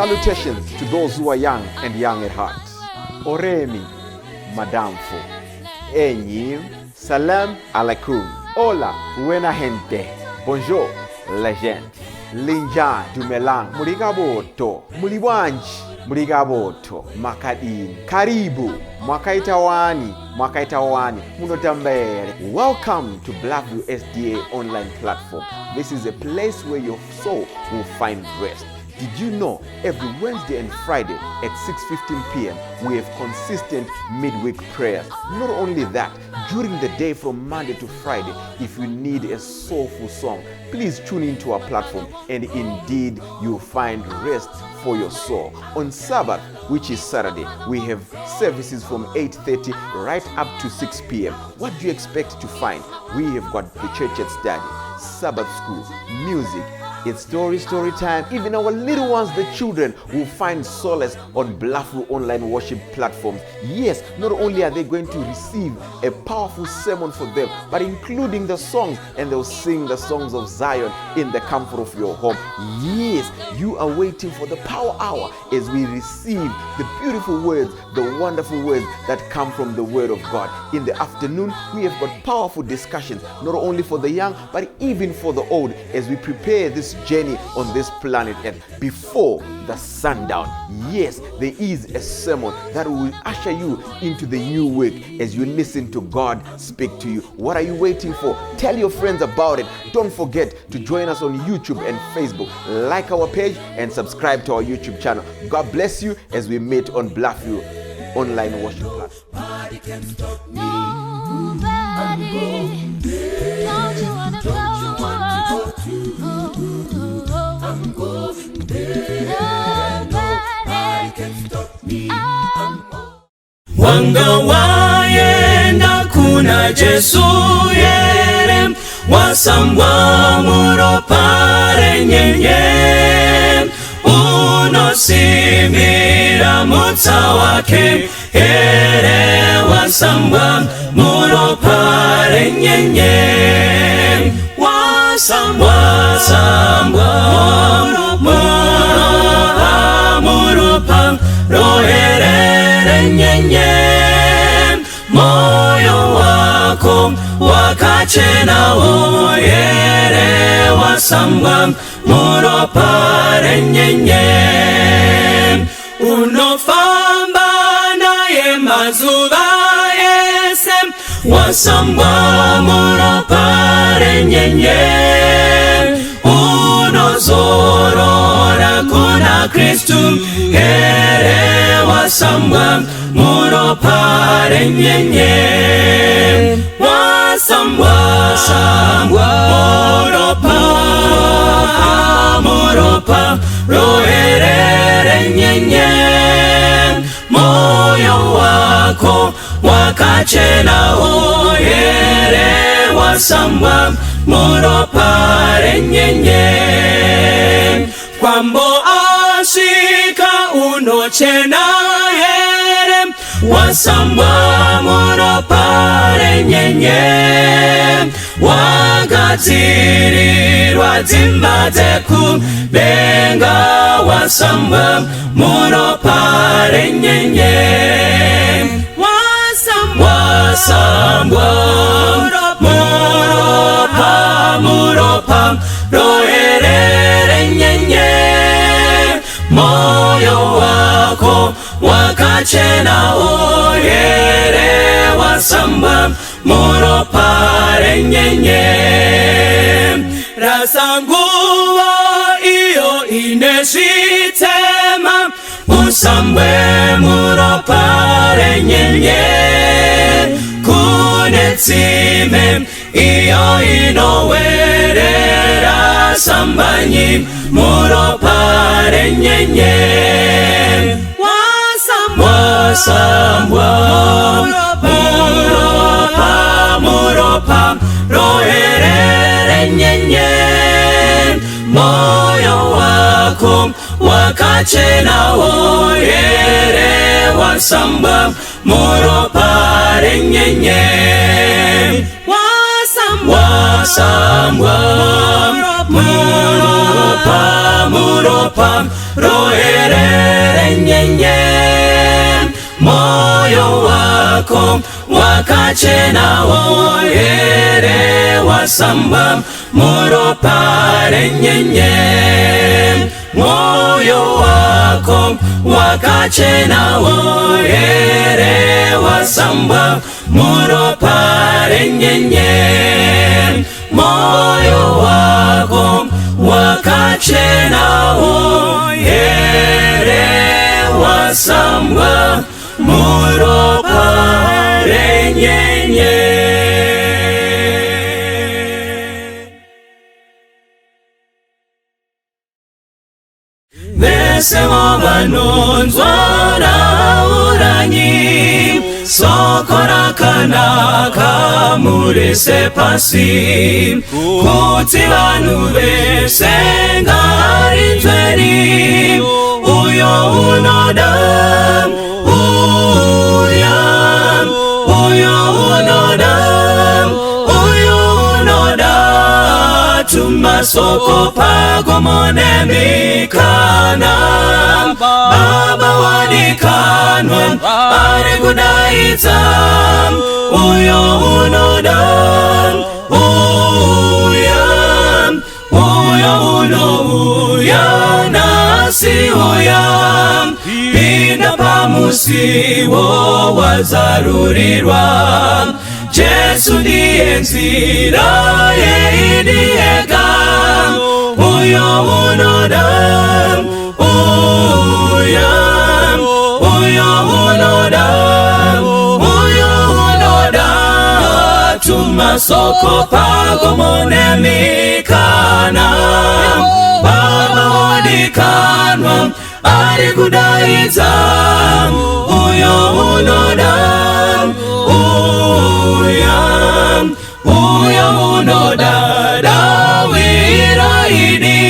Salutations to those who are young and young at heart. Oremi, Madamfo, Enyi, Salam alaikum. Hola, buena gente. Bonjour, legend. Linja dumelang. Muli kabotu. Muli bwanji. Muli kabotu. Makadini. Karibu. Mwakaita wani. Mwakaita wani. Munotamba here. Welcome to Bluffview SDA online platform. This is a place where your soul will find rest. Did you know every Wednesday and Friday at 6:15 p.m. we have consistent midweek prayers? Not only that, during the day from Monday to Friday, if you need a soulful song, please tune into our platform and indeed you'll find rest for your soul. On Sabbath, which is Saturday, we have services from 8:30 right up to 6 p.m. What do you expect to find? We have got the church at study, Sabbath school, music. It's story time. Even our little ones, the children, will find solace on Bluffview online worship platforms. Yes, not only are they going to receive a powerful sermon for them, but including the songs, and they'll sing the songs of Zion in the comfort of your home. Yes, you are waiting for the power hour as we receive the beautiful words, the wonderful words that come from the Word of God. In the afternoon, we have got powerful discussions, not only for the young, but even for the old, as we prepare this journey on this planet Earth before the sundown. Yes, there is a sermon that will usher you into the new week as you listen to God speak to you. What are you waiting for? Tell your friends about it. Don't forget to join us on YouTube and Facebook. Like our page and subscribe to our YouTube channel. God bless you as we meet on Bluffview online worship platform. Nobody. Don't you wanna go? Oh, I'm going there. Nobody can stop me. Wanga waenda kuna Jesu here, wasambwa muropa renyenye, unosimbira mutsa wake here, wasambwa muropa renyenye, wasambwa sambwa muropa muropa roherere nyenye, moyo wako wakachena here, wasambwa muropa renyenye, unofamba naye mazuva ese, wasambwa muropa renyenye, unozorora kuna Kristu here, wasambwa muropa renyenye, wasambwa sambwa muropa muropa roherere nyenye, moyo wako wakachena here, wasambwa muropa renyenye, kwambo asvika unochena here, wasambwa muropa renyenye, wagadzirirwa dzimba dzekudenga, wasambwa muropa renyenye, wasambwa sambwa muropa muropa roherere nyenye, moyo wako wakachena here, wasambwa muropa renyenye, rasa nguvo iyo ine zvitema, usambwe muropa renyenye, kune tsime iyo inowerera, sambanyi muropa renyenye, wasambwa sambwa muropa muropa roherere nyenye, moyo wako wakachena here, wasambwa muropa renyenye, wasambwa sambwa muropa muropa. Roherere nyenye. Moyo wako wakachena here wasamba muropa renyenye. Moyo wako wakachena here wasamba muropa renyenye. Moyo wako wakachena here wasamba muropa renyenye. Vese vanonzwa rauranyi soko rakanaka murise pasi, kuti vanhu vese ngarinzweri. Uyo unoda uya, uyo unoda, uyo unoda, tumasoko pako nemikana. Baba wadikanwa ari kudaidza, uyo unoda uya, uyo unouya nhasi uya. Pinda pamusiwo wazarurirwa, Jesu ndiye nzira yeidiyega. Uyo unoda uya, uyo unoda, uyo unoda, tumasoko pako nemikana. Baba wadikanwa ari kudaidza, uyo unoda uya, uyo unoda dawira ini,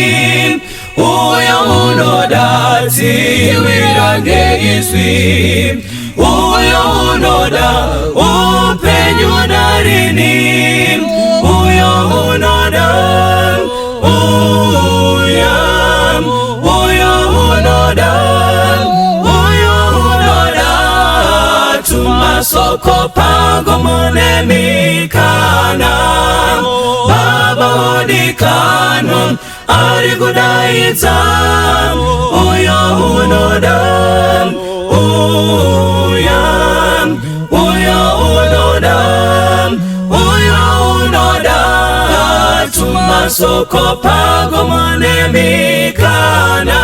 uyo unoda tsiwira ngeizwi, uyo unoda upenyu narini, uyo unoda uya, uyo unoda, uyo unoda, tumasoko pako nemikana. Baba wadikanwa ari kudaidza, uyo unoda uya, uyo unoda, uyo unoda, tumasoko pako nemikana.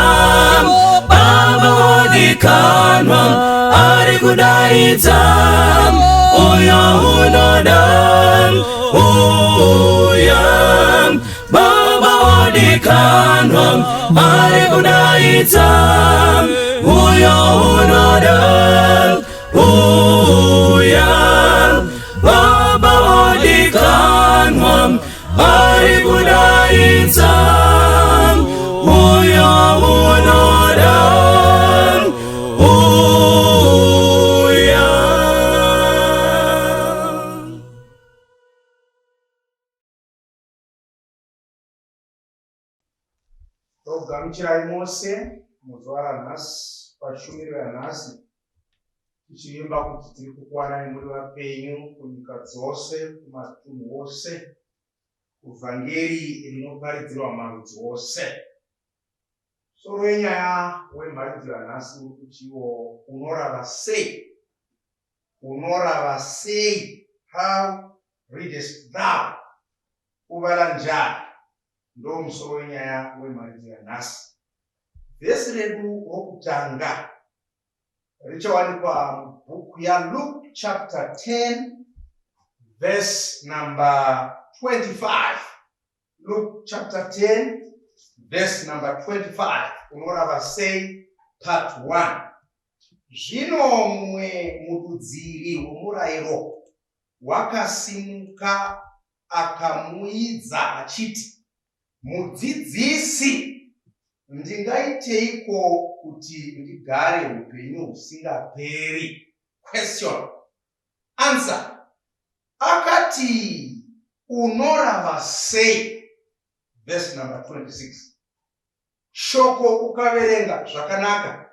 Baba wadikanwa ari kudaidza, uyo unoda uya, Baba wadikanwa ari kudaidza, uyo unoda uya, Baba wadikanwa ari kudaidza, uyo unoda uya. Togamuchirai mose muzuva ranhasi pashumiro yanhasi, tichivimba kuti tiri kukuwanai muri vapenyu kunyika dzose, kumatunhu ose, kuvhangeri rinoparidzirwa marudzi ose. Musoro wenyaya wemharidzo yanhasi uri kutiwo unorava sei? Unorava sei? How readest thou? Uvala njani? Ndo musoro wenyaya wemharidzo yanhasi. Vhesi redu rokutanga richawanikwa mubhuku yaLuke chapter 10 verse number 25. Luke chapter 10 verse number 25, unorava sei, part 1. Zvino mumwe mududziri womurayiro wakasimuka akamuidza achiti, Mudzidzisi, ndingaiteiko kuti ndigare upenyu husingaperi? Question. Answer. Akati, unorava sei? Verse number 26. Shoko ukaverenga zvakanaka,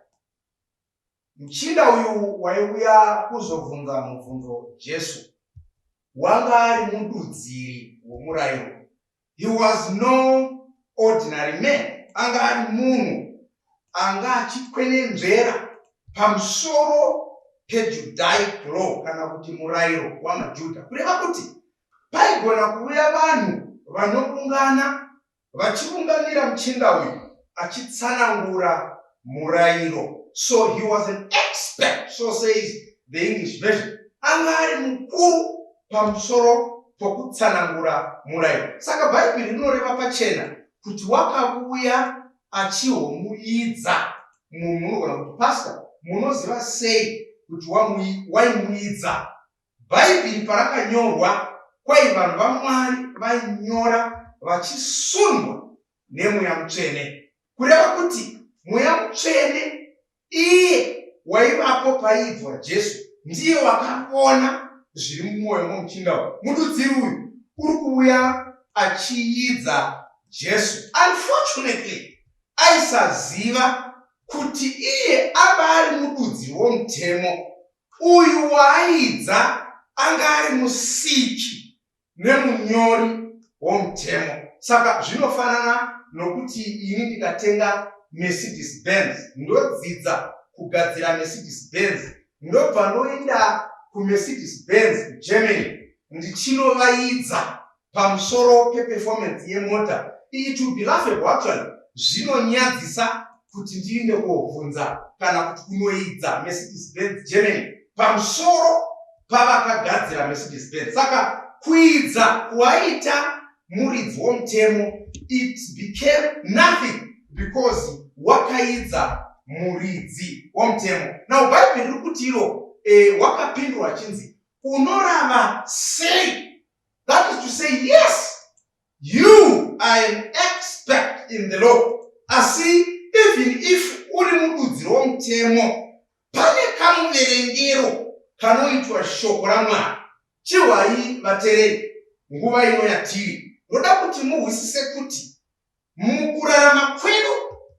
muchinda uyu waiuya kuzobvunza mubvunzo Jesu wanga ari mududziri womurayiro. He was no ordinary man, anga ari munhu anga achikwenenzvera pamusoro peJudaic law kana kuti murayiro wamaJudha. Kureva kuti paigona kuuya vanhu vanoungana vachiunganira muchinda uyu achitsanangura murayiro. So he was an expert, so says the English version. Anga ari mukuru pamusoro pokutsanangura murayiro. Saka Bhaibheri rinoreva pachena kuti wakavuya achihomuidza munhu. Unogona kuti, "Pastor, munoziva sei kuti waimuidza?" Bhaibheri parakanyorwa, kwai vanhu vaMwari vainyora vachisundwa neMweya Mutsvene. Kureva kuti Mweya Mutsvene iye waivapo paiidzwa Jesu ndiye wakaona zviri mumwoyo momuchinda uyu. Mududziri uyu uri kuuya achiidza Jesu. Unfortunately, aisaziva kuti iye ava ari mududziri womutemo. Uyu waaidza anga ari musiki nemunyori womutemo. Saka zvinofanana nokuti ini ndikatenga Mercedes Benz, ndodzidza kugadzira Mercedes Benz, ndobva ndoenda kuMercedes Benz kuGermany ndichinovaidza pamusoro peperformance yemota. It will be laughable actually. Zvinonyadzisa kuti ndiinde kobvunza kana kuti kunoidza Mercedes Benz Germany pamusoro pavakagadzira Mercedes Benz. Saka kuidza kwaita muridzi womutemo, it became nothing because wakaidza muridzi womutemo. Now Bhaibheri riri kuti iro wakapindurwa achinzi, "Unorava sei?" That is to say, yes, you are an expert in the law, asi even if uri mududziri womutemo, pane kamuverengero kanoitwa shoko raMwari. Chihwai vatereri, nguva ino yatiri, ndoda kuti muhwisise kuti mukurarama kwedu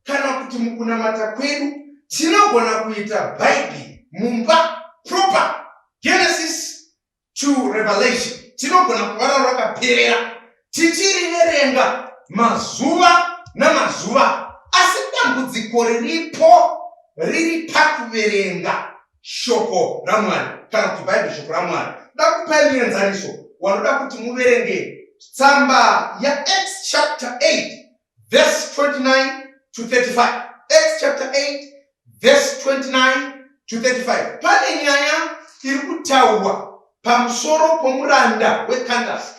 kana kuti mukunamata kwedu tinogona kuita Bhaibheri mumba proper, Genesis to Revelation. Tinogona kuva naro rakaperera tichiriverenga mazuva namazuva, asi dambudziko riripo riri pakuverenga shoko raMwari kana kuti Bhaibheri, shoko raMwari. Da kupai muenzaniso wanoda kuti muverenge tsamba yaActs chapter 8 verse 29 to 35. Acts chapter 8 verse 29 to 35. Pane nyaya iri kutaurwa pamusoro pomuranda weCandace.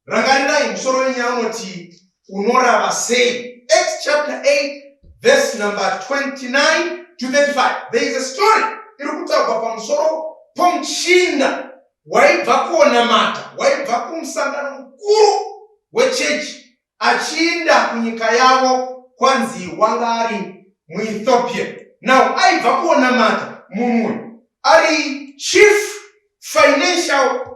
Rangarirai, musoro wenyaya unoti, "Unorava Sei?" Acts chapter 8 verse number 29 to 35. There is a story iri kutaurwa pamusoro pomuchinda waibva kuonamata, waibva kumusangano mukuru wechechi achiinda kunyika yavo. Kwanzi wanga ari muEthiopia. Now aibva kuonamata munhu uyu ari chief financial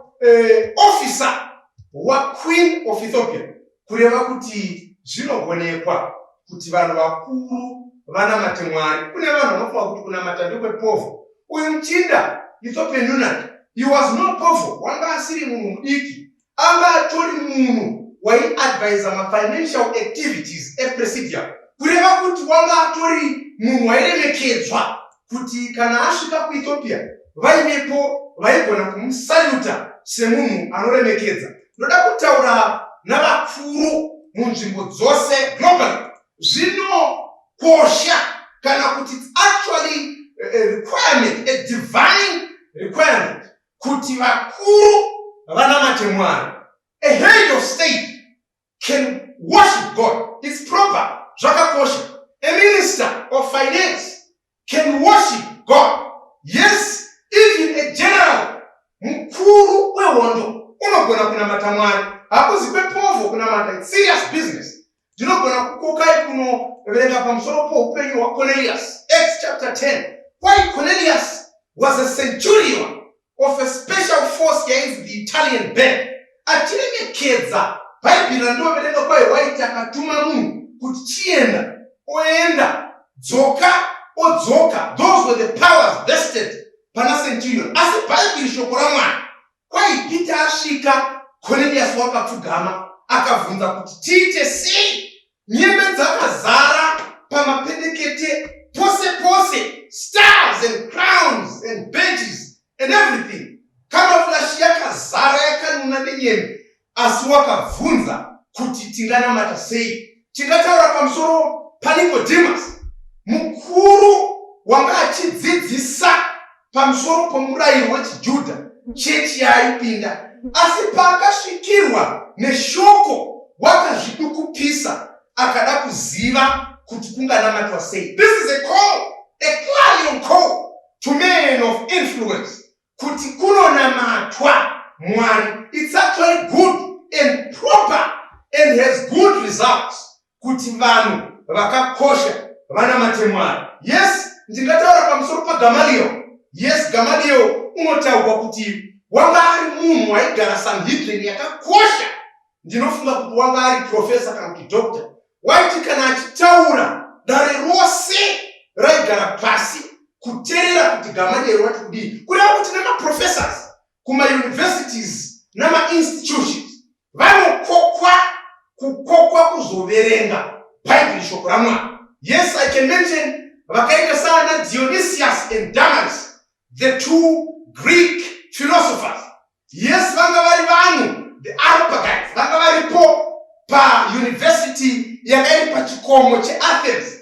officer waQueen of Ethiopia. Kureva kuti zvinogonekwa kuti vanhu vakuru vanamate Mwari. Kune vanhu vanofunga kuti kunamata ndekwepovho. Uyu muchinda, Ethiopian eunuch, he was no povho. Wanga asiri munhu mudiki, anga atori munhu waiadvisa mafinancial activities epresidium. Kureva kuti wanga atori munhu wairemekedzwa kuti kana asvika kuEthiopia vaivepo vaigona kumusaluta semunhu anoremekedza. Ndoda kutaura navakuru munzvimbo dzose globally. Zvinokosha kana kuti it's actually a requirement, a divine requirement, kuti vakuru vanamate Mwari. A head of state can worship God. It's proper, zvakakosha. A minister of finance can worship God, yes. Even a general, mukuru wehondo, unogona kunamata Mwari. Hakuzi kwepovho kunamata. It's serious business. Ndinogona kukokai kunoverenga pamusoro poupenyu hwaCornelius, Acts chapter 10. Kwai Cornelius was a centurion of a special force yainzi the Italian Band, achiremekedza. Bhaibheri randinoverenga, kwai waiti akatuma munhu kuti, "Chienda." Oenda, dzoka, odzoka. Those were the powers vested pana centurion. Asi Bhaibheri, shoko raMwari, kwai Peter asvika, Cornelius wakapfugama akabvunza kuti tiite sei. Nyembe dzakazara pamapendekete pose pose, stars and crowns and badges and everything. Camouflage yakazara, yakanuna nenyembe, asi wakabvunza kuti tinganamata sei. Tingataura pamusoro paNicodemus, mukuru wanga achidzidzisa pamusoro pomurayiro wechiJudha, chechi yaaipinda, asi paakasvikirwa neshoko wakazvidukupisa akada kuziva kuti kunganamatwa sei. This is a call, a clarion call to men of influence kuti kunonamatwa Mwari. It's actually good and proper and has good results kuti vanhu vakakosha vanamate Mwari. Yes, ndingataura pamusoro paGamaliel. Yes, Gamaliel unotaurwa kuti wanga ari munhu waigara Sanhedrin yakakosha. Ndinofunga kuti wanga ari professor kana kuti doctor. Waiti kana achitaura, dare rose raigara pasi kuteerera kuti Gamaliel wati kudii. Kureva kuti nemaprofessors kumauniversities namainstitutions vanokokwa, kukokwa kuzoverenga Bhaibheri, shoko raMwari. Yes, I can mention vakaita saana Dionysius and Damaris, the two Greek philosophers. Yes, vanga vari vanhu, the Areopagites, vanga varipo pauniversity yanga iri pachikomo cheAthens,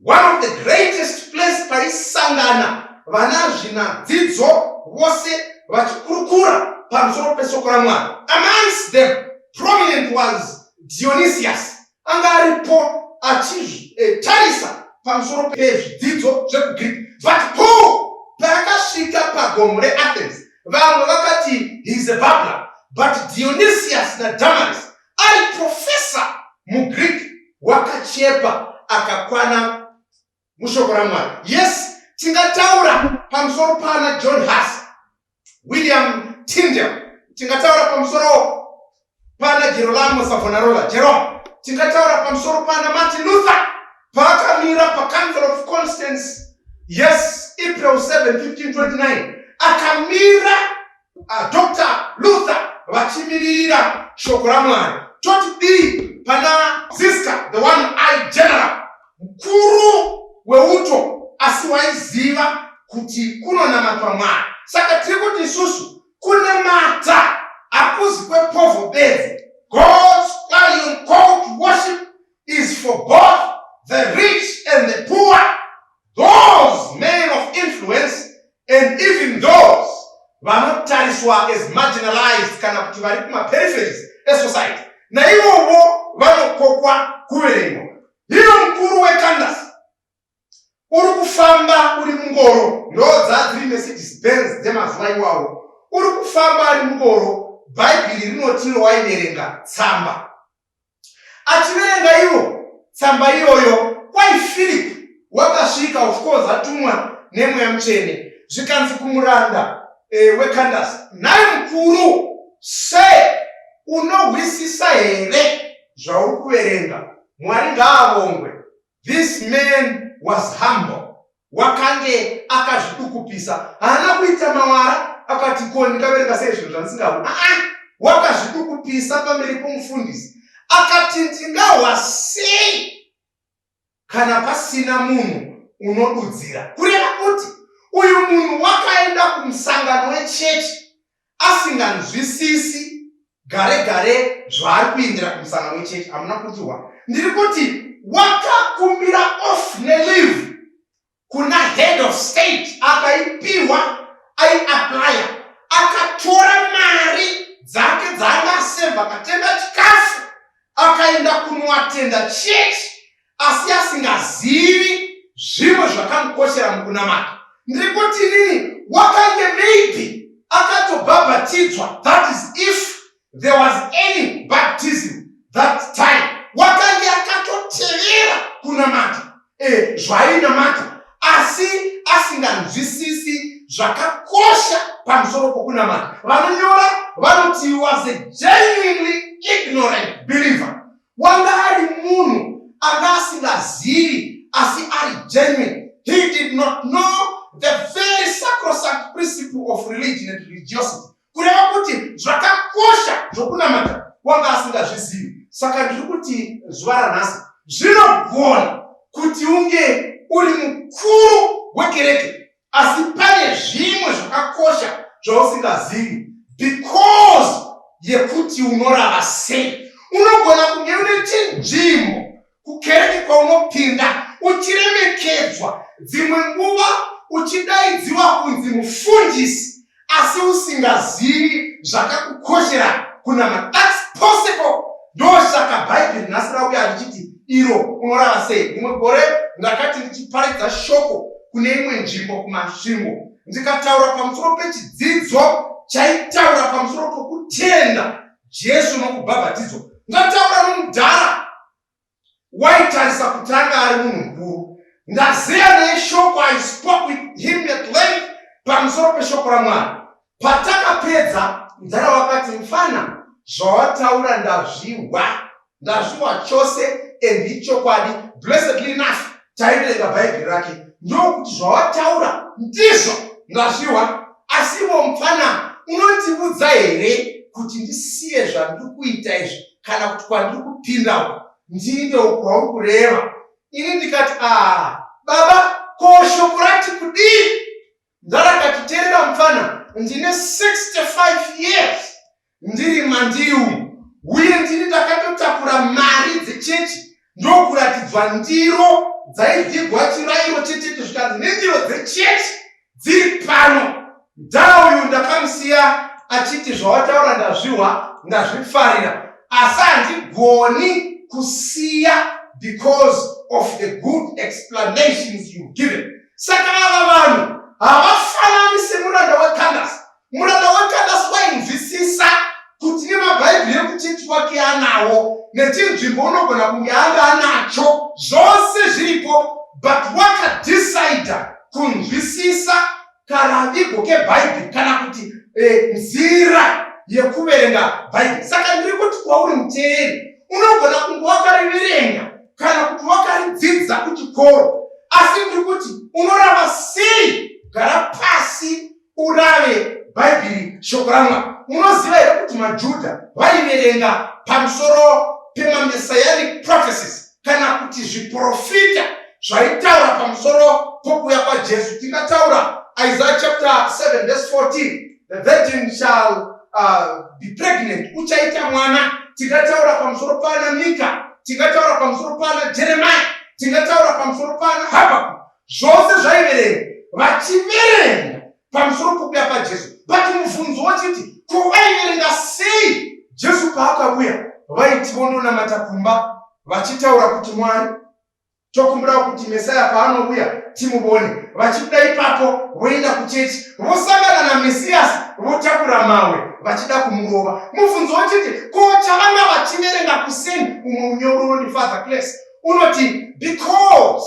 one of the greatest place paisangana vana zvinadzidzo vose vachikurukura pamusoro pesoko raMwari. Amongst them, prominent was Dionysius, anga aripo achitarisa pamusoro pezvidzidzo zvekuGreek. But Paul paakasvika pagomo reAthens, vamwe vakati he is a babbler, but Dionysius naDamaris, ari professor muGreek, wakachepa akakwana mushoko raMwari. Yes, tingataura pamusoro pana John Huss, William Tyndale, tingataura pamusoro pana Gerolamo Savonarola, Jerome, tingataura pamusoro pana Martin Luther paakamira paCouncil of Constance, yes, April 7 1529, akamira Dr Luther vachimiririra shoko raMwari. Toti dii pana Ziska, the one eye general, mukuru weuto, asi waiziva kuti kunonamatwa Mwari? Saka tiri kuti isusu kunamata hakuzi kwepovho bedzi. God's clarion call to worship is for both the rich and the poor, those men of influence and even those vanotariswa as marginalized kana kuti vari kumaperipheries esociety. Naivovo vanokokwa kuverengwa. Hino mukuru weCandace uri kufamba uri mungoro, ndo dzadziri Mercedes Benz dzemazuva iwawo, uri kufamba ari mungoro. Bhaibheri rinotiro waiverenga tsamba. Achiverenga iwo tsamba iyoyo, kwai Philip wakasvika, of course atumwa neMweya Mutsvene. Zvikanzi kumuranda weCandace, "Nhai mukuru, se unohwisisa here zvauri kuverenga?" Mwari ngaavongwe. This man was humble, wakange akazvidukupisa. Haana kuita mawara akati, "Ko ndingaverenga sei zvinhu zvandisingaoni?" Aa, wakazvidukupisa pamberi pomufundisi akati, "Ndingahwa sei kana pasina munhu unodudzira?" Kureva kuti uyu munhu wakaenda kumusangano wechechi asinganzwisisi gare gare zvaari kuendera kumusangano wechechi. Hamuna kutirwa. Ndiri kuti wakakumbira off neleave kuna head of state, akaipiwa, aiapplya, akatora mari dzake dzaanga asevha, akatenga chikafu, akaenda kunoatenda chechi, asi asingazivi zvimwe zvakamukoshera mukunamata. Ndiri kuti nini wakange maybe akatobhabhatidzwa, that is if there was any baptism that time. Wakange akatotevera kunamata zvainamata, asi asinganzwisisi zvakakosha pamusoro pokunamata. Vanonyora vanoti was a genuinely ignorant believer. Wanga ari munhu anga asingazivi asi ari genuine. He did not know the very sacrosanct principle of religion and religiosity. Kureva kuti zvakakosha zvokunamata wanga asingazvizivi. Saka ndiri kuti zuva ranhasi zvinogona kuti unge uri mukuru wekereke asi pane zvimwe zvakakosha zvausingazivi because yekuti unorava sei. Unogona kunge une chinzvimbo kukereke kwaunopinda uchiremekedzwa, dzimwe nguva uchidaidziwa kunzi mufundisi, asi usingazivi zvakakukoshera kunama. That's possible. Ndosaka Bhaibheri nhasi rauya richiti iro unorava sei. Rimwe gore ndakati ndichiparidza shoko kune imwe nzvimbo kuMasvingo, ndikataura pamusoro pechidzidzo chaitaura pamusoro pokutenda Jesu nokubhabhatidzwa. Ndataura nomudhara waitarisa kuti anga ari munhu mukuru. Ndazeya naye shoko, I spoke with him at length pamusoro peshoko raMwari. Patakapedza, mudhara wakati, mfana, zvawataura ndazvihwa, ndazvihwa chose and ichokwadi. Blessedly enough, taiverenga Bhaibheri rake ndokuti zvawataura ndizvo, ndazvihwa. Asi ivo mupfana, unondivudza here kuti ndisiye zvandiri kuita izvi kana kuti kwandiri kupinda uku ndiinde uku kwauri kureva? Ini ndikati, ah, baba, ko shoko rati kudii? Ndarakati, terera mupfana, ndine 65 years ndiri mandiri umu, uye ndini ndakatotakura mari dzechechi ndokuratidzwa ndiro dzaidyigwa chirairo chechechi, zvikanzi nendiro dzechechi dziri pano. Mdhara uyu ndakamusiya achiti zvawataura ndazvihwa, ndazvifarira, asi handigoni kusiya because of the good explanations you've given. Saka ava vanhu havafanani semuranda weKandasi. Muranda weKandasi wainzwisisa kuti nemabhaibheri ekuchechi kwake anawo, nechinzvimbo unogona kunge anga anacho, zvose zviripo, but wakadecida kunzwisisa karavigo kebhaibheri kana kuti nzira yekuverenga Bhaibheri. Saka ndiri kuti kwauri muteereri, unogona kunge wakariverenga kana kuti wakaridzidza kuchikoro, asi ndiri kuti unorava sei? Gara pasi urave Bhaibheri, shoko raMwari. Munoziva here kuti maJudha vaiverenga pamusoro pemamessianic prophecies kana kuti zviprofita zvaitaura pamusoro pokuuya kwaJesu? Tingataura Isaiah chapter 7 verse 14, the virgin shall be pregnant, uchaita mwana. Tingataura pamusoro pana Mika, tingataura pamusoro pana Jeremiah, tingataura pamusoro pana Habakkuk. Zvose zvaiverenga vachiverenga pamusoro pokuuya paJesu. But mubvunzo wachiti, ko vaiverenga sei Jesu paakauya? Vaiti vondonamata kumba vachitaura kuti Mwari, tokumbirawo kuti Mesaya paanouya timuvone. Vachibuda ipapo voenda kuchechi vosangana naMesiyasi, votakura mawe vachida kumurova. Mubvunzo wachiti, ko chavanga vachiverenga kuseni? Umwe munyori unoti Father Claes unoti, because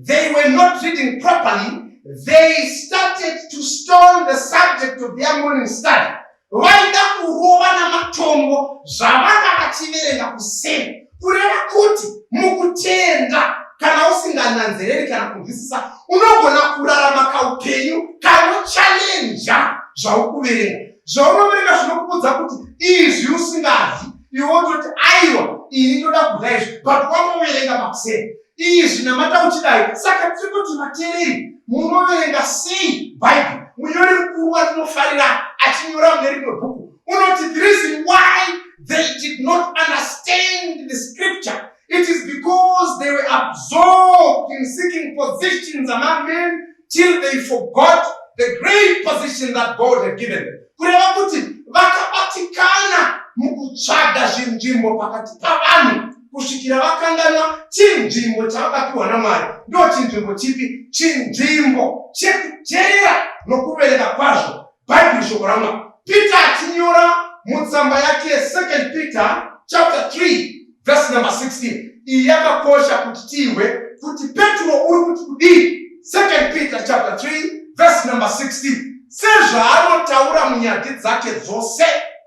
they were not reading properly, they started to stone the subject of their morning study. Vaida kurova namatombo zvavanga vachiverenga kuseni. Kureva kuti mukutenda, kana usingananzereri kana kunzwisisa, unogona kurarama kaupenyu kanochalenja zvaukuverenga. Zvaunoverenga zvinokuudza kuti izvi usingadyi, iwe wototi aiwa, ini ndoda kudya izvi, but wamboverenga makuseni izvi, namata uchidai. Saka tiri kuti vateereri, munoverenga sei Bhaibheri? Munyori mukuru watinofarira achinyora mune rimwe bhuku unoti, the reason why they did not understand the scripture, it is because they were absorbed in seeking positions among men till they forgot the great position that God had given them. Kureva kuti vakabatikana mukutsvaga zvinzvimbo pakati pavanhu kusvikira vakanganwa chinzvimbo chavakapiwa naMwari. Ndo chinzvimbo chipi? Chinzvimbo chekuteerera nokuverenga kwazvo Bhaibheri, shoko raMwari. Peter achinyora mutsamba yake 2 Peter chapter 3 verse number 16, iyi yakakosha kuti tihwe kuti Petro uri kuti kudii. 2 Peter chapter 3 verse number 16, sezvaanotaura munyadhi dzake dzose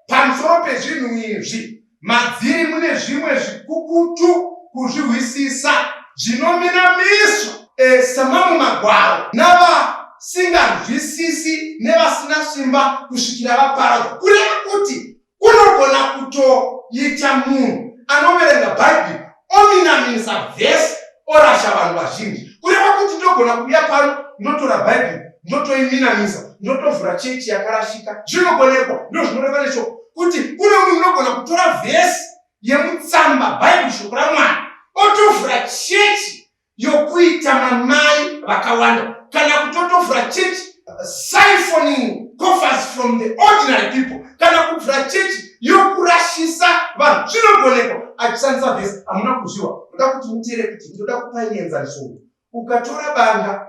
pamusoro pezvinhu izvi, madziri mune zvimwe zvikukutu. kuzvihwisisa zvinominamiswa e, samamwe magwaro navasinganzwisisi nevasina simba kusvikira vaparadzwa. Kureva kuti kunogona kutoita munhu anoverenga Bhaibheri ominaminisa vhesi orasha vanhu vazhinji. Kureva kuti ndogona kuuya pano ndotora Bhaibheri ndotoiminamisa ndotovhura chechi yakarashika. Zvinogonekwa, ndozvinoreva neshoko kuti kune munhu unogona kutora vhesi yemutsamba Bhaibheri shoko raMwari otovhura chechi yokuita mamai vakawanda kana kutotovhura chechi siphoning coffers from the ordinary people kana kuvhura chechi yokurashisa vanhu. Zvinogonekwa achishandisa vhesi. Hamuna kuzviwa. Ndoda kuti muteere kuti ndoda kupa muenzaniso uyu. Ukatora banga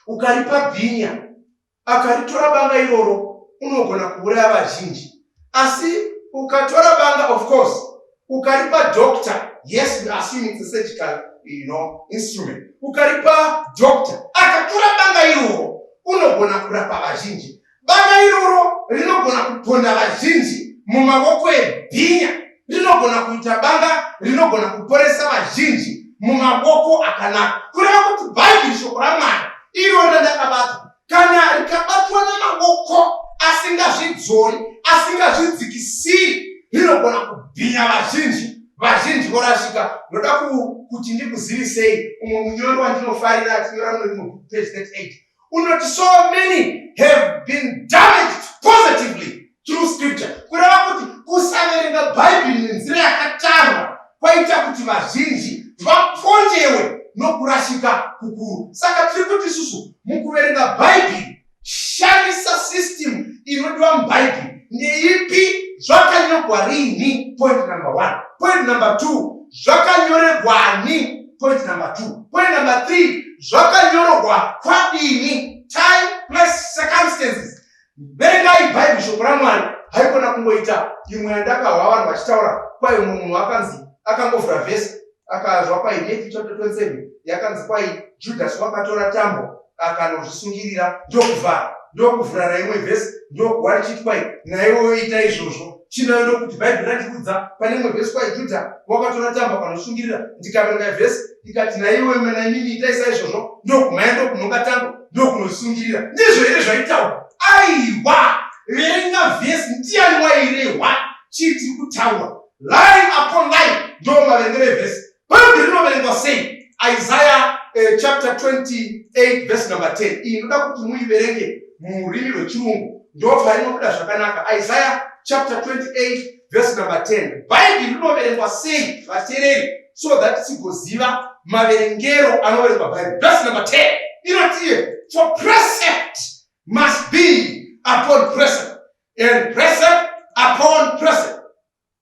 ukaripa bhinya akaritora banga iroro unogona kuuraya vazhinji, asi ukatora banga, of course, ukaripa doctor, yes, we assume it's a surgical instrument, ukaripa doctor akatora banga iroro unogona kurapa vazhinji. Banga iroro rinogona kuponda vazhinji mumavoko ebhinya, rinogona kuita banga rinogona kuporesa vazhinji mumavoko akanaka. Kureva kuti Bhaibheri shoko raMwari iroro randakabata, kana rikabatwa namavoko asingazvidzori, asingazvidzikisiri, rinogona kubhinya vazhinji, vazhinji vorashika. Ndoda kuti ndikuzivisei umwe munyori wandinofarira achinyora mune rimwe bhuku, page 38, unoti so many have been damaged positively through scripture. Kureva kuti kusaverenga Bhaibheri nenzira yakatarwa kwaita kuti vazhinji vapondewe nokurashika kukuru. Saka tiri kuti isusu mukuverenga Bhaibheri, shandisa system inodiwa muBhaibheri. Ndeipi? Zvakanyorwa rini? Point number 1. Point number 2, zvakanyoregwani? Point number 2. Point number 3, zvakanyorwa kwadini? Time, place, circumstances. Verengai Bhaibheri shoko raMwari. Haikona kungoita imwe yandakahwa vanhu vachitaura kwai umwe munhu akanzi akangovhura vhesi akazwa kwai Matthew chapter 27 yakanzi kwai Judas wakatora tambo akanozvisungirira ndokuvhara, ndokuvhura naimwe vhesi ndokuwa richiti kwai naiwewo ita izvozvo. Chinayo ndokuti Bhaibheri randiudza pane imwe vhesi kwai Judha wakatora tambo akanosungirira, ndikaverenga vhesi ikati naiwe naimimi itai saizvozvo, ndokumhanya ndokunhonga tambo ndokunosungirira. Ndizvo here zvaitaurwa? Aiwa, verenga vhesi, ndiani wairehwa, chii tiri kutaura? Line upon line ndo maverengero evhesi. Bhaibheri rinoverengwa sei? Isaiah chapter 28 verse number 10. Iyi ndoda kuti muiverenge mururimi rwechirungu, ndopainobuda zvakanaka. Isaiah chapter 28 verse number 10. Bhaibheri rinoverengwa sei, vateereri, so that tigoziva maverengero anoverengwa Bhaibheri. Verse number 10 inotiye, for precept must be upon precept and precept upon precept,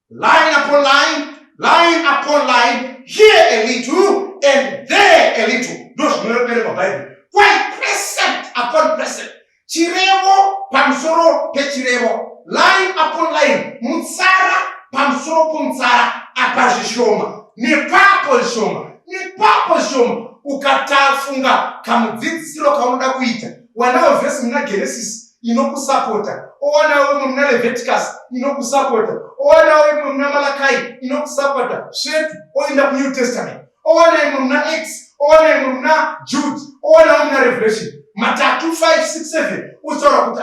line upon line, line upon line, here a little and there a little. Ndozvinoverengwa Bhaibheri. Kwai precept upon precept, chirevo pamusoro pechirevo, line upon line, mutsara pamusoro pomutsara, apa zvishoma nepapo zvishoma nepapo zvishoma. Ukatafunga kamudzidzisiro kaunoda kuita, wanawo vhesi muna Genesis inokusapota, owanawo imwe muna Leviticus inokusapota, owanawo imwe muna Malakai inokusapota, svetu oenda kuNew Testament, owana imwe muna Acts, owana imwe muna Jude, owanawo muna Revelation, matatu 5 6 7, uchaura kuti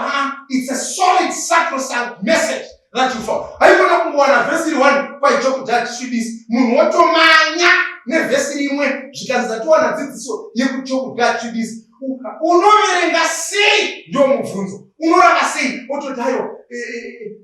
it's a solid sacrosanct message that you found. Haikona kungowana vhesi iri 1 kwaichokudya chisvibisi, munhu wotomanya nevhesi rimwe zvikanzi tatowana dzidziso yekuti chokudya chisvibisi. Unoverenga sei? Ndo mubvunzo. Unorava sei? Ototi aiwa,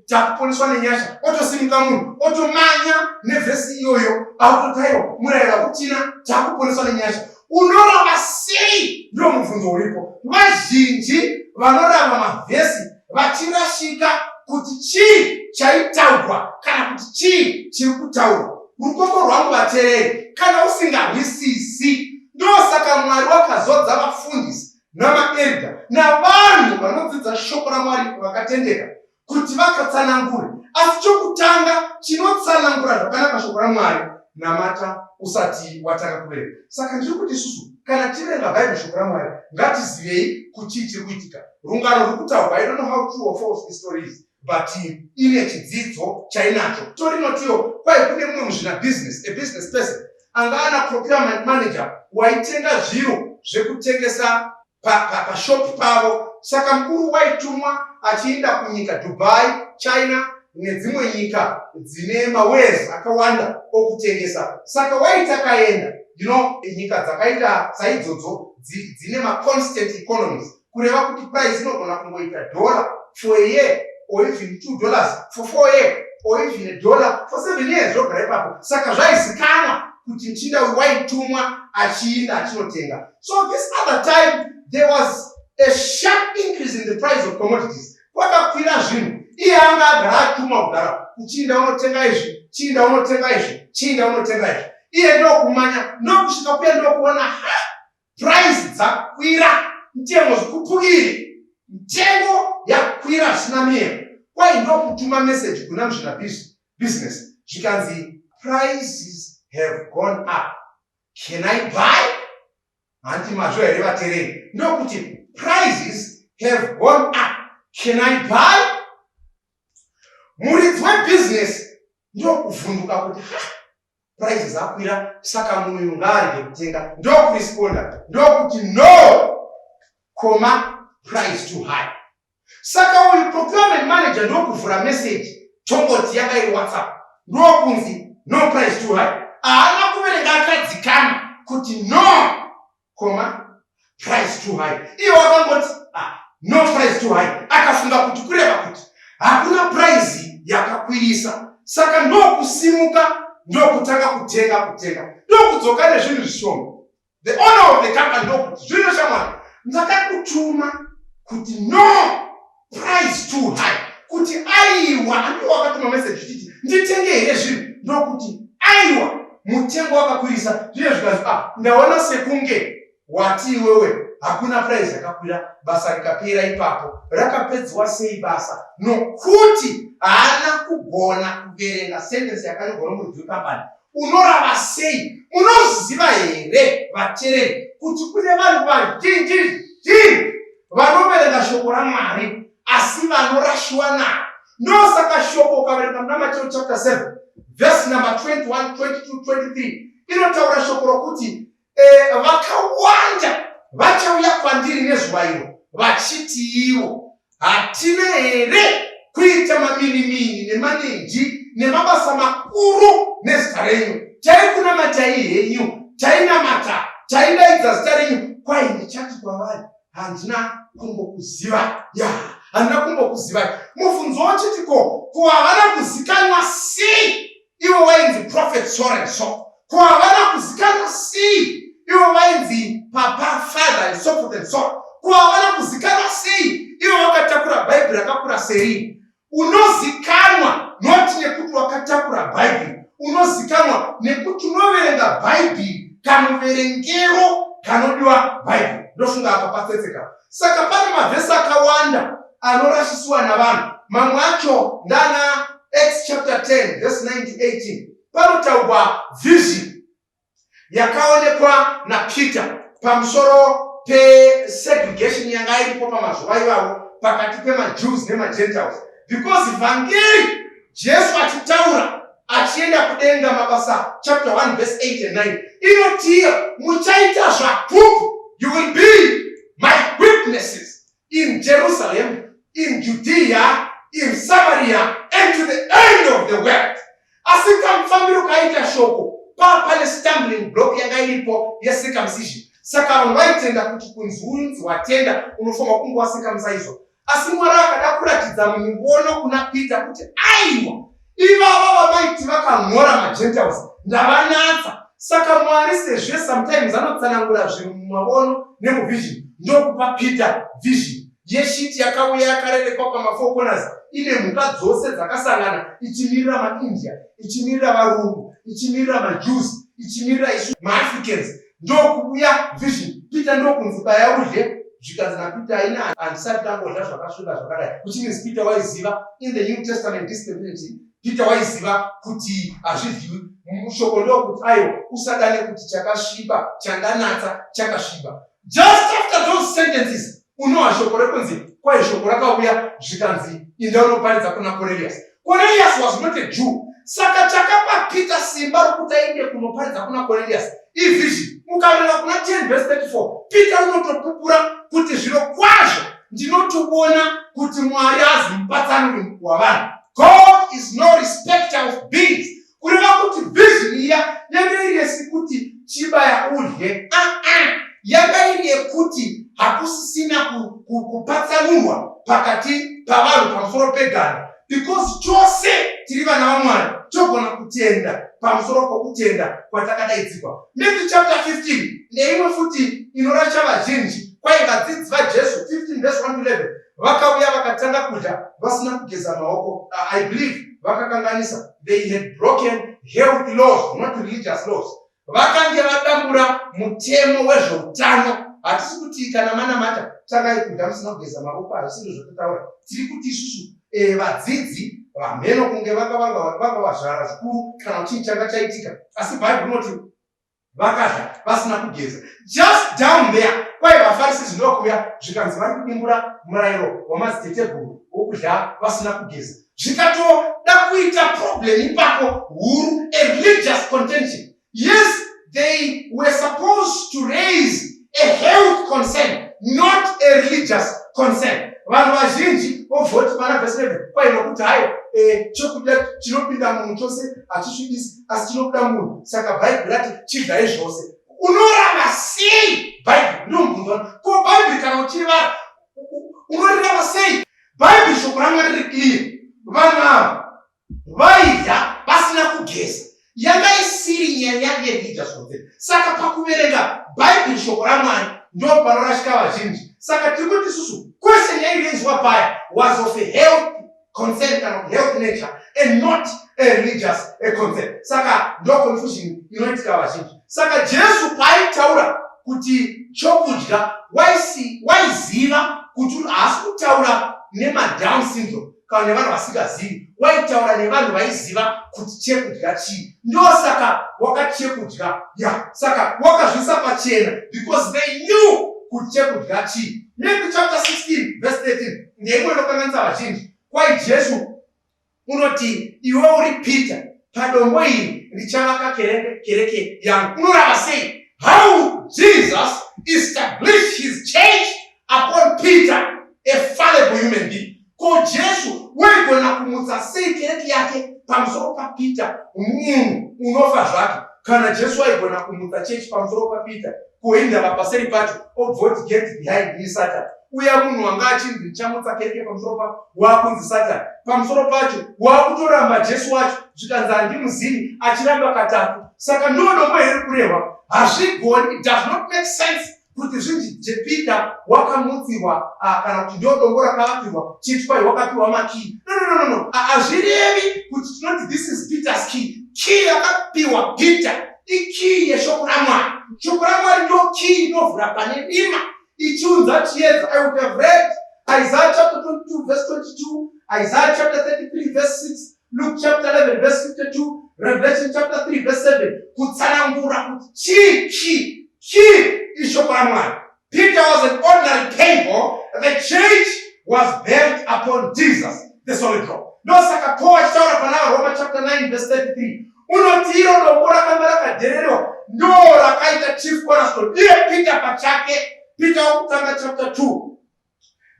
takuponeswa nenyasha, otosimuka munhu otomanya nevhesi iyoyo, autoti aiwa, murayiro hakutina, takuponeswa nenyasha. Unorava sei? Ndo mubvunzo uripo. Vazhinji vanorava mavhesi vachirashika kuti chii chaitaurwa kana kuti chii chiri kutaurwa. Rukoko rwangu vateereri, kana usingahwisisi, ndosaka Mwari wakazodza vafundisi namaerda navanhu vanodzidza shoko raMwari vakatendeka kuti vakatsanangure. Asi chokutanga chinotsanangura zvakanaka shoko raMwari, namata usati watanga kuverenga. Saka ndiri kuti isusu kana tiverenga Bhaibheri shoko raMwari, ngatizivei kuti chii chiri kuitika. Rungano ruri kutaurwa, I don't know how true or false this story is, but ine chidzidzo chainacho. Tori inotiwo kwai kune mumwe muzvina business, a business person. Anga ana procurement manager waitenga zviro zvekutengesa pashop pa, pa pavo. Saka mukuru waitumwa achiinda kunyika Dubai, China nedzimwe nyika dzine mawares akawanda okutengesa. Saka waiti akaenda, you know, nyika dzakaita saidzodzo dzine maconstant economies, kureva kuti price inogona kungoita dollar for a year or even $2 for 4 year or even a dollar for 7 years, zvogara ipapo. Saka zvaizikanwa kuti muchinda uyu waitumwa achiinda achinotenga. So this other time there was a sharp increase in the price of commodities. Kwakakwira zvinhu. Iye anga agara atumwa kugara, uchiinda unotenga izvi, chiinda unotenga izvi, chiinda unotenga izvi. Iye ndokumanya, ndokusvika kuya, ndokuona, ha, price dzakwira, mitengo zvikupukire, mitengo yakwira zvisina miyero. Kwai ndokutuma message kuna muzvina business, zvikanzi, "Prices have gone up, can I buy?" Hanti mazvo here, vatereri? Ndokuti, "Prices have gone up, can I buy?" Muridzi webhizinesi ndokuvhunduka kuti, ha, prices akwira, saka munhu uyu ngaarege kutenga. Ndokuresponda, ndokuti, "No comma price too high." Saka uyu procurement manager ndokuvhura message, tongoti yanga iri WhatsApp, ndokunzi, "No, price too high." Haana kuverenga akadzikama kuti no comma price too high. Iye wakangoti, "Ah, no, price too high." Akafunga kuti kureva kuti hakuna price yakakwirisa. Saka ndokusimuka, ndokutanga kutenga, kutenga, ndokudzoka nezvinhu zvishoma. The owner of the company ndokuti, "Zvino shamwari, ndakakutuma kuti no, price too high, kuti aiwa. Handiwo wakatuma message uchiti nditenge here zvinhu?" Ndokuti, "Aiwa, mutengo wakakwirisa." Zvino zvikanzi, "Ah, ndaona sekunge wati iwewe hakuna price yakakwira." Basa rikapera ipapo. Rakapedzwa sei basa? Nokuti haana kugona kuverenga sentence yakanyorwa nomuridzi wekambani. Unorava sei? Munoziva here, vatereri, kuti kune vanhu vazhinji zhinji vanoverenga shoko raMwari asi vanorashiwa naro? Ndosaka shoko, ukaverenga muna Mateo chapter 7 verse number 21, 22, 23, inotaura shoko rokuti vakawanda vachauya kwandiri nezuva iro vachiti ivo, "Hatina here kuita maminimini nemanenji nemabasa makuru nezita renyu? Taikunamatai henyu, tainamata, taidaidza zita renyu." Kwai ndichati kwavari, "Handina kumbokuziva ya, handina kumbokuzivai." Mubvunzo wachiti, ko havana kuzikanwa sei ivo vainzi prophet so and so? Ko havana kuzikanwa sei ivo vainzi papa, father and so forth and so? Ko havana kuzikanwa sei ivo vakatakura Bhaibheri rakakura serini? Unozikanwa noti nekuti wakatakura Bhaibheri, unozikanwa nekuti unoverenga Bhaibheri kamuverengero kanodiwa Bhaibheri. Ndofunga apa patsetseka. Saka pane mavhesi akawanda anorashisiwa navanhu. Mamwe acho ndana Acts chapter 10 verse 9 to 18. Panotaurwa vision yakaonekwa naPeter pamusoro pesegregation yanga iripo pamazuva ivavo pakati pemaJews nemaGentiles, because vhangeri Jesu achitaura achienda kudenga, Mabasa chapter 1 verse 8 and 9 inotiyo, "Muchaita zvapupu, you will be my witnesses in Jerusalem, in Judea, in Samaria and to the end of the world." Asi kamufambiro kaita shoko, paa pane stumbling block yanga iripo yecircumcision. Saka vanhu vaitenda kuti kunzi unzi watenda, unofanirwa kunge wacircumciswa. Asi Mwari akada kuratidza muono kuna Peter kuti, aiwa, ivava vamaiti vakamhora, maGentiles, ndavanatsa. Saka Mwari sezve sometimes anotsanangura zvinhu mumaono nemuvision, ndokupa Peter vision yesheet yakauya yakarerekwa pamafour corners, ine mhuka dzose dzakasangana, ichimirira maIndia, ichimirira varungu, ichimirira maJews, ichimirira isu maAfricans. Ndokuuya vision, Peter ndokunzi, "Baya udye." Zvikanzi naPeter, "Aina, handisati ndambodya zvakasviba zvakadai," which means Peter waiziva in the New Testament dispensation, Peter waiziva kuti hazvidyiwi. Shoko ndokuti, "Aiwa, usadane kuti chakasviba chandanatsa chakasviba." Just after those sentences, unowa shoko rekunzi kwai shoko rakauya, zvikanzi, "Inda unoparidza kuna Cornelius." Cornelius was not a Jew. Saka chakapa Peter simba rokuti aende kunoparidza kuna Cornelius ivision. Mukaverenga kuna 10 verse 34, Peter unotopupura kuti zviro kwazvo ndinotoona kuti Mwari azi mupatsanuri wavanhu. God is no respecter of beings. Kureva kuti vision iya yanga iri yesikuti chibaya udye. Uh-uh. Yanga iri yekuti hakusisina kupatsanurwa pakati pavanhu pamusoro peganda, because chose tiri vana vaMwari, togona kutenda pamusoro pokutenda kwatakadaidzirwa. Matthew chapter 15 neimwe futi inorasha vazhinji. Kwai vadzidzi vaJesu, 15 verse 1 to 11, vakauya vakatanga kudya vasina kugeza maoko. I believe vakakanganisa. They had broken health laws, not religious laws. Vakange vadambura mutemo wezveutano. Hatisi kuti kana manamata tangai kudya musina kugeza maoko, hazvisi ndozvatotaura. Tiri kuti isusu vadzidzi vamheno kunge vanga vazvara zvikuru kana kuti chii changa chaitika, asi Bhaibheri rinoti vakadya vasina kugeza. Just down there kwai vaFarisi zvinokuya zvikanzi vari kudimbura murayiro wamadziteteguru wokudya vasina kugeza. Zvikatoda kuita problem ipapo huru, a religious contention. Yes, they were supposed to raise a health concern, not a religious concern. Vanhu vazhinji vovhoti pana vhesi 11 kwai nokuti hayo chokudya chinopinda munhu chose hachisvibisi, asi chinobuda munhu. Saka Bhaibheri rati chidyai zvose. Unorava sei Bhaibheri? Ndomubvunzo. Ko Bhaibheri kana uchirivara unorirava sei? Bhaibheri, shoko raMwari, riri clear. Vanhu ava vaidya vasina kugeza, yanga isiri nyaya yereligious concern. Saka pakuverenga Bhaibheri, shoko raMwari, ndo panorashika vazhinji. Saka tiri kuti isusu question yairaiswa paya was of a health concern kana kuti health nature and not a religious concern. Saka ndo confusion inoitika vazhinji. Saka Jesu paaitaura kuti chokudya, waiziva kuti haasi kutaura nemaDown syndrome kana nevanhu vasingazivi. Waitaura nevanhu vaiziva kuti chekudya chii. Ndosaka wakati chekudya ya. Saka wakazvisa pachena because they knew kuti chekudya chii. Matthew chapter 16 verse 13 ndeimwe inokanganisa vazhinji. Kwai Jesu unoti, "Iwe uri Peter, padombo iri ndichavaka kereke yangu." Unorava sei? How Jesus established his church upon Peter, a fallible human being? Ko Jesu waigona kumutsa sei kereke yake pamusoro paPeter, munhu unofa zvake? Kana Jesu waigona kumutsa chechi pamusoro paPeter, kuindava paseri pacho obvoti, "Get behind me, Satan"? Uya munhu wanga achinzi ndichamutsa kereke pamusoro pa wakunzi Satan, pamusoro pacho wakutoramba Jesu wacho, zvikanzi handimuzivi, achiramba katatu. Saka ndo dombo here kurehwa? Hazvigoni. It does not make sense kuti zvinzi Peter wakamutsirwa kana kuti ndo dombo rakavakirwa chitwa, wakapiwa makii. No, no, no, no, no. Hazvirevi kuti tinoti this is Peter's key. Key yakapiwa Peter ikey yeshoko raMwari. Shoko raMwari ndo key inovhura pane rima ichiunza chiedza. I would have read Isaiah chapter 22 verse 22, Isaiah chapter 33 verse 6, Luke chapter 11 verse 52, Revelation chapter 3 verse 7 kutsanangura kuti chii key. Key ishoko raMwari. Peter was an ordinary pebble. The church was built upon Jesus, the solid rock. Ndosaka Paul achitaura pana Roma chapter 9 verse 33, unoti iro dombo rakanga rakadhererwa ndo rakaita chief cornerstone, iye Peter pachake. Peter wokutanga chapter 2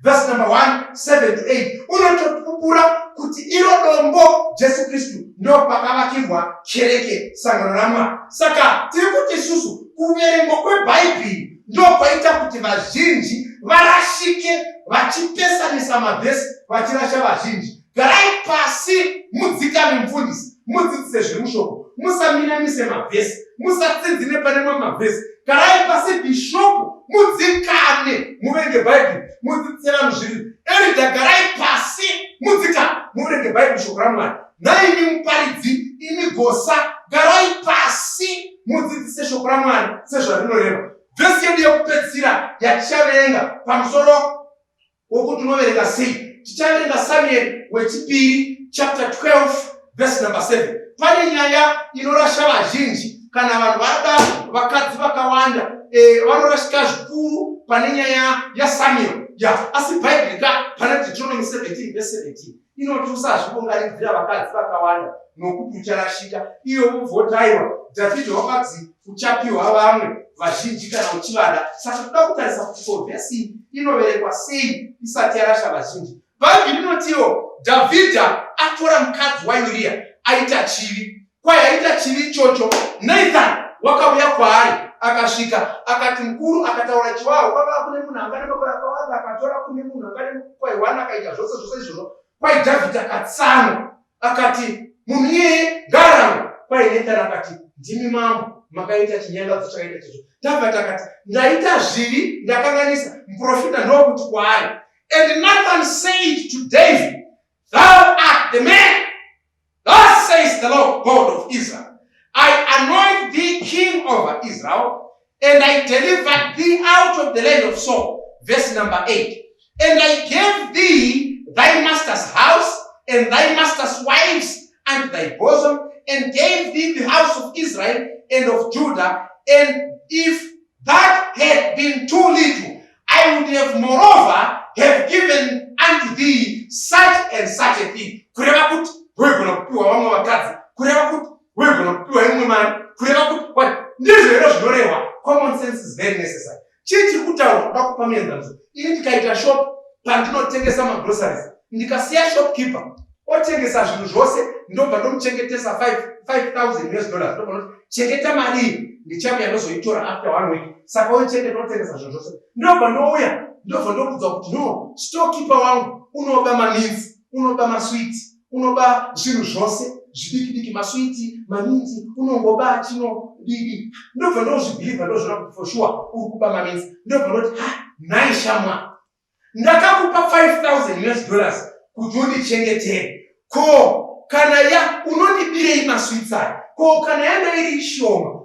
verse number 1 7 to 8 unotopupura kuti iro dombo Jesu Kristu ndo pakavakirwa kereke, sangano raMwari. Saka tiri kuti isusu kuverengwa kwebhaibheri ndo kwaita kuti vazhinji varashike, vachipesanisa mavhesi, vachirasha vazhinji. Garai pasi, mudzikame, mufundisi mudzidzise zviri mushoko. Musaminamise mavhesi, musatsinzine pane mamwe mavhesi. Garai pasi, bhishopu, mudzikame, muverenge Bhaibheri, mudzidzise vanhu zviri. Elder, garai pasi, mudzikame, muverenge Bhaibheri, shoko raMwari. Naimi muparidzi, imi gosa, garai pasi, mudzidzise shoko raMwari sezvarinoreva. Vhesi yedu yekupedzisira yatichaverenga pamusoro wokuti unoverenga sei, tichaverenga Samueri wechipiri chapter 12 verse number 7. Pane nyaya inorasha vazhinji kana vanhu vada vakadzi vakawanda, vanorashika zvikuru pane nyaya yaSamuel ya. Asi Bhaibheri ka pana Deuteronomy 17 verse 17. Inoti usazvivongaridzira vakadzi vakawanda nokuti ucharashika. Iwe wobva aiwa, Dhavhidhi wakadzi uchapiwa vamwe vazhinji kana uchivada. Saka toda kutarisa kuti ko vhesi inoverengwa sei isati yarasha vazhinji. Bhaibheri rinotiwo Dhavhidha atora mukadzi waUriya aita chivi. Kwai aita chivi ichocho, Nathan wakauya kwaari akasvika akati mukuru akataura chiwawo kwava kune munhu anga nemakore akawanda akatora kune munhu anga nekwai one akaita zvose zvose izvozvo. Kwai Dhavhidhi akatsamwa akati munhu iyeye ngaarangwe. Kwai Nathan akati ndimi mambo makaita chinyangadzo chakaita chizvo. Dhavhidhi akati ndaita zvivi ndakanganisa. Muprofita ndokuti kwaari, And Nathan said to David, Thou art the man. Thus says the Lord God of Israel, I anoint thee king over Israel, and I delivered thee out of the land of Saul. Verse number 8. And I gave thee thy master's house and thy master's wives and thy bosom, and gave thee the house of Israel and of Judah. And if that had been too little, I would have moreover have given unto thee such and such a thing. Kureva kuti waigona kupiwa vamwe vakadzi, kureva kuti waigona kupiwa imwe mari, kureva kuti what? Ndizvo here zvinorehwa? Common sense is very necessary. Chii chiri kutaurwa? Kuda kupa muenzaniso, ini ndikaita shop pandinotengesa magroceries, ndikasiya shopkeeper otengesa zvinhu zvose, ndobva ndomuchengetesa 5000 US dollars, ndobva ndoti chengeta mari iyi, ndichauya ndozoitora after one week. Saka oichengeta otengesa zvinhu zvose, ndobva ndouya ndobva ndokudzwa kuti no, storekeeper wangu unoba mamints, unoba maswiti, unoba zvinhu zvose zvidiki diki, maswiti, maminti, unongoba chinodidi. Ndobva ndozvibhilivha, ndozviona kuti for sure uri kuba mamints. Ndobva ndoti ha, nhai shamwa, ndakakupa 5000 US dollars kuti undichengetere, ko kana ya unondibirei maswitsi aya? Ko kana yanga iri shoma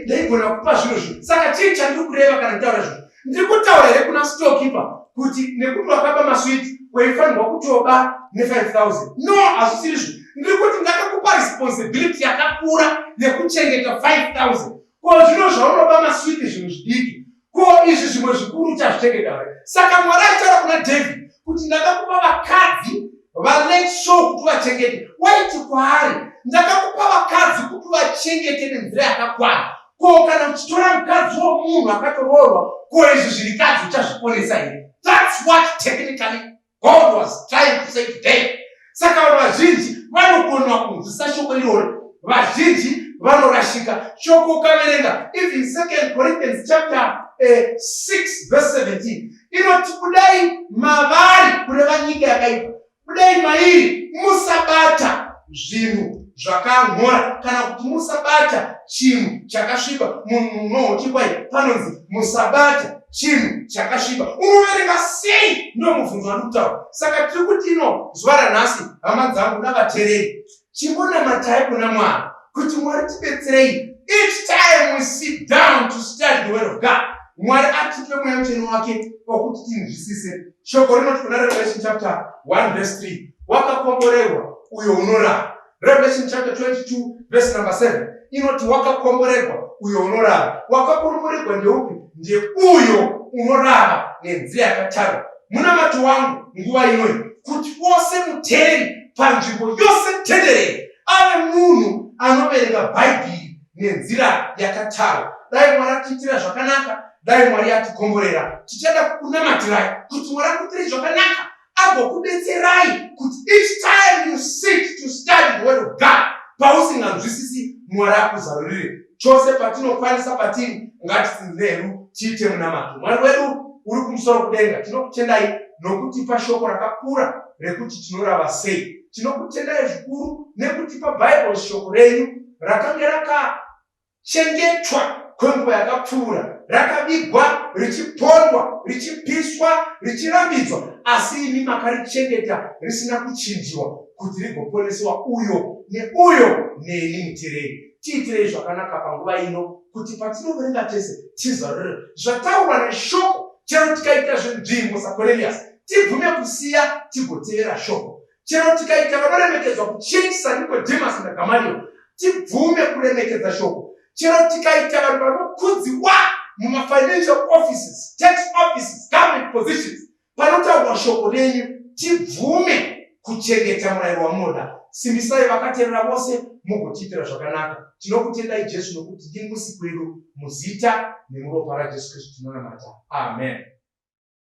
ndaigona kupa zvinhu zvinhu. Saka chii chandiri kureva kana nditaura zvinhu? Ndiri kutaura here kuna storekeeper kuti nekuti wakaba maswiti waifanirwa kutoba ne5000? No, hazvisiri izvo. Ndiri kuti ndakakupa responsibility yakakura yekuchengeta 5000. Ko zvino zvaunoba maswiti, zvinhu zvidiki, ko izvi zvimwe zvikuru uchazvichengeta here? Saka Mwari achitaura kuna David kuti ndakakupa vakadzi valate Saul kuti uvachengete, waiti kwaari ndakakupa vakadzi kuti uvachengete nenzira yakakwana. Ko kana uchitora mukadzi womunhu akatoroorwa, ko izvi zvirikadzi uchazviponesa here? That's what technically God was trying to say to David. Saka vanhu vazhinji vanokonwa kunzwisisa shoko iroro, vazhinji vanorashika shoko. Ukaverenga even 2 Corinthians chapter 6 verse 17 inoti budai mavari, kureva nyika yakaipa, budai mairi, musabata zvinhu zvakamhora kana kuti musabata chinhu chakasviba. Munhu unohochikwai panonzi musabata chinhu chakasviba, unoverenga sei? Ndo mubvunzo wandiri kutaura. Saka tiri kuti ino zuva ranhasi, hama dzangu navateereri, chimbonamatai kuna Mwari kuti Mwari tibetserei. Each time we sit down to study the word of God, Mwari atipe Mweya Mutsvene wake wakuti tinzwisise. Shoko rinoti kuna Revelation chapter 1 verse 3, wakakomborerwa uyo unorava. Revelation chapter 22 verse number 7 inoti wakakomborerwa uyo unorava. Wakakomborerwa ndeupi? Ndeuyo unorava nenzira yakatarwa. Munamato wangu nguva inoyi kuti wose muteereri panzvimbo yose tenderere ave munhu anoverenga Bhaibheri nenzira yakatarwa. Dai Mwari atiitira zvakanaka, dai Mwari atikomborera. Tichada kukunamatirai kuti Mwari akuitirei zvakanaka, agokubetserai kuti each time you sit to study the word of God, pausinganzwisisi, Mwari akuzarurire. Chose patinokwanisa patiri, ngatitsinzine hedu tiite munamato. Mwari wedu uri kumusoro kudenga, tinokutendai nokutipa shoko rakakura rekuti tinorava sei. Tinokutendai zvikuru nekutipa Bible, shoko renyu rakange rakachengetwa kwenguva yakapfuura, rakavigwa, richipondwa, richipiswa, richirambidzwa, asi imi makarichengeta risina kuchinjiwa kuti rigoponeswa uyo neuyo neni muteereri. Tiitirei zvakanaka panguva ino kuti patinoverenga tese tizarurire zvataurwa neshoko. Chero tikaita zvinzvimbo saCornelius, tibvume kusiya tigotevera shoko. Chero tikaita vanoremekedzwa kuchechi saNicodemus naGamaliel, tibvume kuremekedza shoko. Chero tikaita vanhu vanokudziwa mumafinancial offices, tax offices, government positions, panotaurwa shoko renyu tibvume. kuchengeta murayiro wamunoda. Simbisai vakaterera vose mugotiitira zvakanaka. Tinokutendai Jesu nokuti ndimusi kwedu muzita nemuropa raJesu Kristu tinonamata. Amen.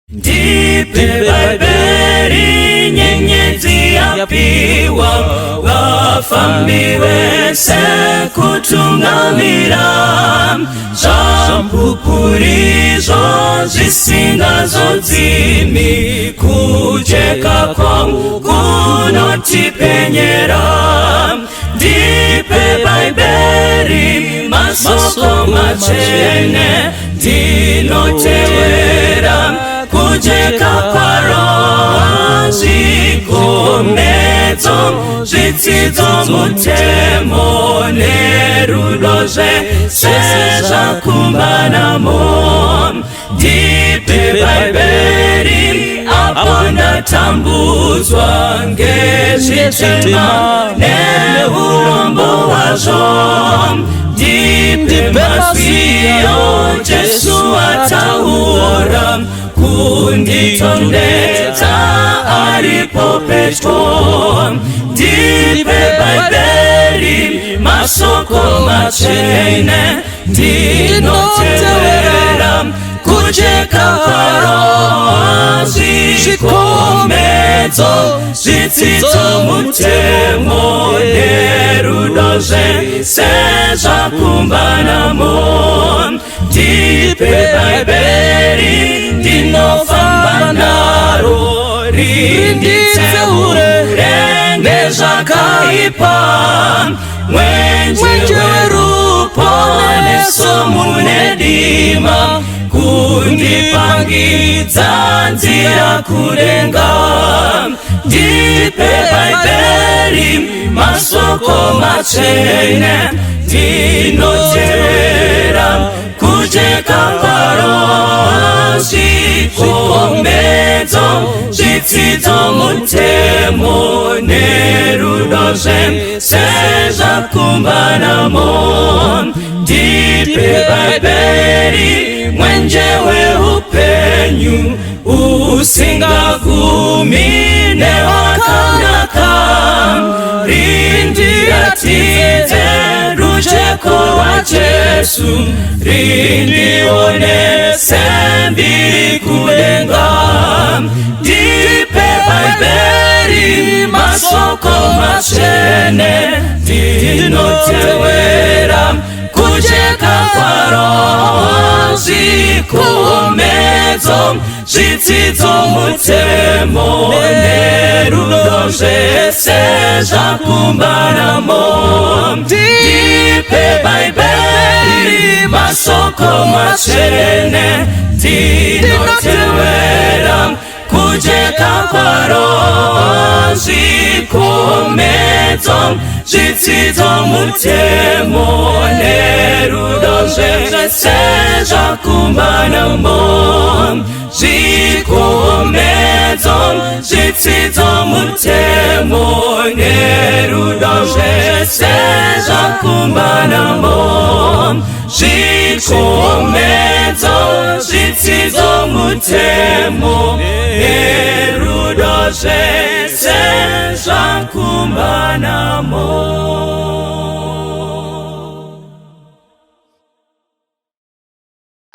Ndipe Bhaibheri nyenyedzi yapiwa vafambi vese kutungamira zvampupurizvo zvisingazodzimi kujeka kwangu kunotipenyera ndipe Bhaibheri masoko matsvene ndinotevera kujeka kwaro zvikomedzo zvitsidzo mutemo nerudo zvese zvakumbanamo ndipe Bhaibheri apo ndatambudzwa ngezvitema neurombo hwazvo ndipe mazwiyo Jesu ataura kunditondedza aripo pedyo ndipe Bhaibheri masoko matsvene ndinotevera kujeka kwaro zvikomedzo zvitsidzo mutemo nerudo zvese zvakumbanamo ndipe Bhaibheri ndinofamba naro rinditseure ngezvakaipa mwenje weruponeso mune dima kundipangidza nzira kudenga ndipe Bhaibheri masoko matsvene ndinotevera kujeka kwaro zvikomedzo zvitsidzo mutemo nerudo zvese zvakumbanamo ndipe Bhaibheri mwenje weupenyu usingagumi newakanaka rindiratidze rujeko rwaJesu rindionese mbiri kudenga ndipe Bhaibheri masoko matsvene ndinotevera kujeka kwaro zvikomedzo zvitsidzo mutemo nerudo zvese zvakumbanamo ndipe Bhaibheri masoko matsvene ndinotevera kujeka kwaro zvikomedzo zvitsidzo mutemo nerudo zvese zvakumbanamo zvikomedzo zvitsidzo mutemo nerudo zvese zvakumbanamo zvikomedzo zvitsidzo mutemo nerudo zvese zvakumbanamo.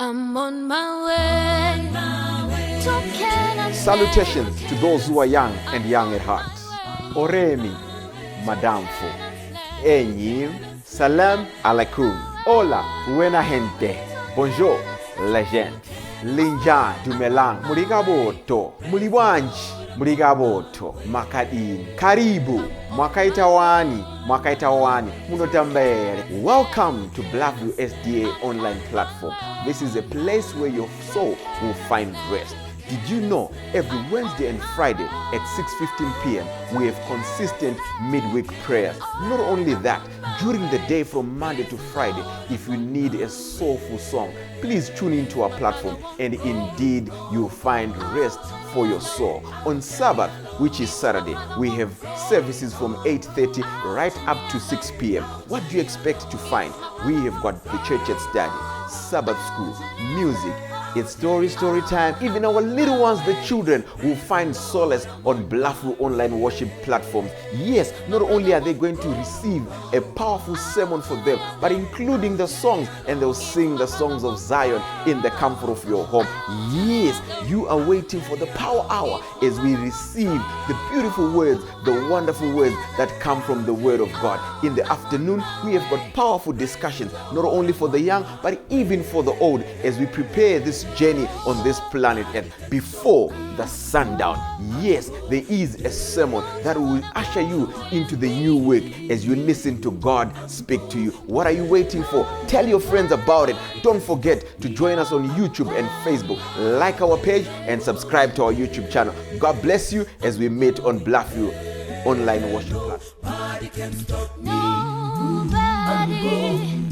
I'm on my way to Canaan. Salutations to those who are young and young at heart. Oremi, Madamfo, Enyi, Salam alaikum. Hola, buena gente. Bonjour, legend. Linja, Dumelang, Murigaboto, Muliwanji, Murigaboto, Makadini. Karibu, Mwakaita wani, Mwakaita wani, Munotambere. Welcome to Blackview SDA online platform. This is a place where your soul will find rest. Did you know every Wednesday and Friday at 6:15 p.m. we have consistent midweek prayers? Not only that, during the day from Monday to Friday, if you need a soulful song, please tune into our platform and indeed you'll find rest for your soul. On Sabbath, which is Saturday, we have services from 8:30 right up to 6 p.m. What do you expect to find? We have got the church at study, Sabbath school, music, It's story, story time. Even our little ones, the children, will find solace on Bluffview online worship platforms. Yes, not only are they going to receive a powerful sermon for them, but including the songs, and they'll sing the songs of Zion in the comfort of your home. Yes, you are waiting for the power hour as we receive the beautiful words, the wonderful words that come from the Word of God. In the afternoon, we have got powerful discussions, not only for the young, but even for the old, as we prepare this journey on this planet Earth before the sundown. Yes, there is a sermon that will usher you into the new week as you listen to God speak to you. What are you waiting for? Tell your friends about it. Don't forget to join us on YouTube and Facebook. Like our page and subscribe to our YouTube channel. God bless you as we meet on Bluffview online worship platform. Nobody.